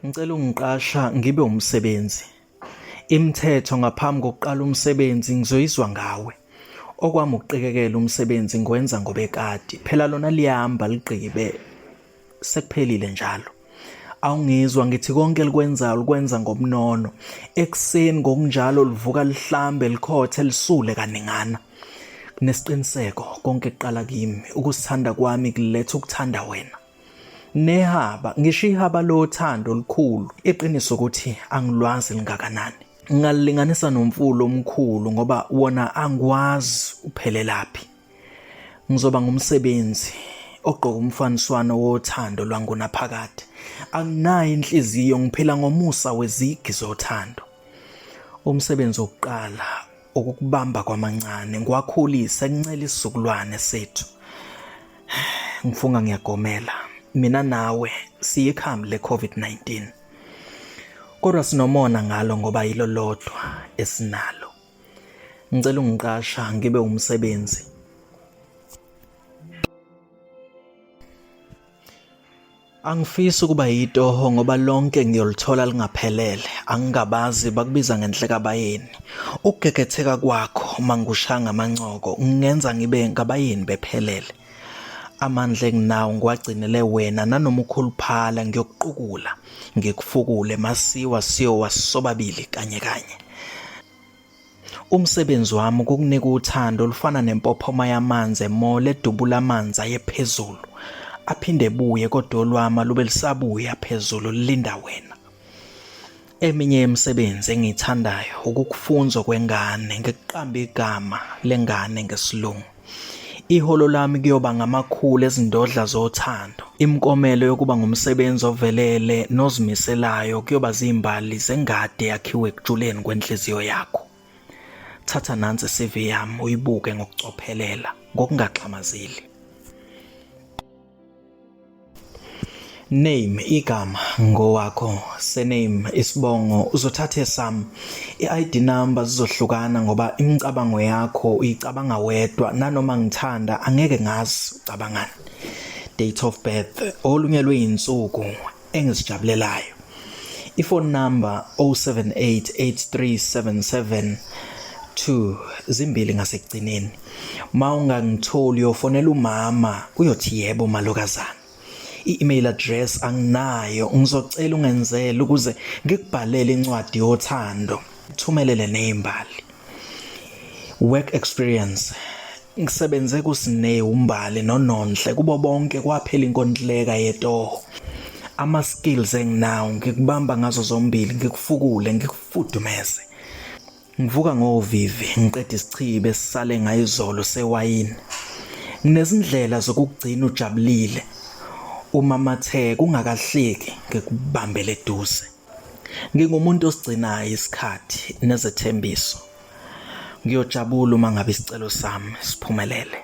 Ngicela ungiqasha ngibe umsebenzi. Imithetho ngaphambi kokuqala umsebenzi ngizoyizwa ngawe. Okwami ukuqikekela umsebenzi ngiwenza ngobekati. Phela lona liyahamba ligqibe sekuphelile njalo. Awungizwa ngithi konke elikwenzayo likwenza ngobunono. Ekuseni ngokunjalo livuka lihlambe likhothe lisule kaningana. Nesiqiniseko konke kuqala kimi ukusithanda kwami kuletha ukuthanda wena. Nehaba, ngisho ihaba lothando olukhulu, iqiniso ukuthi angilwazi lingakanani. Ngingalilinganisa nomfula omkhulu ngoba wona angiwazi uphelelaphi. Ngizoba ngumsebenzi ogqoka umfaniswano wothando lwangunaphakade. Anginayo inhliziyo, ngiphila ngomusa wezigi zothando. Umsebenzi wokuqala ukukubamba kwamancane, ngiwakhulise, ngincele isizukulwane sethu. Ngifunga ngiyagomela. Mina nawe siyikhambi le-COVID-19. Kodwa sinomona ngalo ngoba yilo lodwa esinalo. Ngicela ungiqasha ngibe umsebenzi. Angifisi ukuba yitoho ngoba lonke ngiyolithola lingaphelele. Angingabazi bakubiza ngenhlekabayeni. Ukugegetheka kwakho uma ngikushaya ngamancoko ngingenza ngibe ngabayeni bephelele. Amandla enginawo ngiwagcinele wena nanoma ukhuluphala ngiyokuqukula ngikufukule masiwa siyowa sobabili kanye kanye. Umsebenzi wami ukukunika uthando olufana nempophoma yamanzi emall edubula amanzi aye phezulu aphinde ebuye kodwa olwama lube lisabuya phezulu lilinda wena. Eminye yemisebenzi engiyithandayo ukukufunzwa kwengane ngikuqamba igama lengane ngesilungu. Iholo lami kuyoba ngamakhulu ezindodla zothando. Imiklomelo yokuba ngumsebenzi ovelele nozimiselayo kuyoba zimbali zengadi eyakhiwe ekujuleni kwenhliziyo yakho. Thatha nansi iCV yami uyibuke ngokucophelela ngokungaxhamazeli. Name igama ngowakho, surname isibongo uzothatha esami. I-ID number zizohlukana ngoba imicabango yakho uyicabanga wedwa nanoma ngithanda angeke ngazi ucabangani. Date of birth olunye lwey'nsuku engizijabulelayo. I-phone number 078 8377 2 zimbili ngasekugcineni. Ma ungangitholi uyofonela umama uyothi yebo malokazana. I-email address anginayo ngizocela ungenzele ukuze ngikubhalele incwadi yothando thumelele nezimbali. Work experience ngisebenze kuSine uMbali noNonhle kubo bonke kwaphela inkontileka yetoho. Ama skills enginawo ngikubamba ngazo zombili ngikufukule ngikufudumeze. Ngivuka ngovivi ngiqeda isichibi esisale ngayizolo sewayini. Nginezindlela zokukugcina ujabulile. Umamatheke ungakahleki ngikubambele eduze. Ngingumuntu osigcinayo isikhathi nezethembiso. Ngiyojabula uma ngabe isicelo sami siphumelele.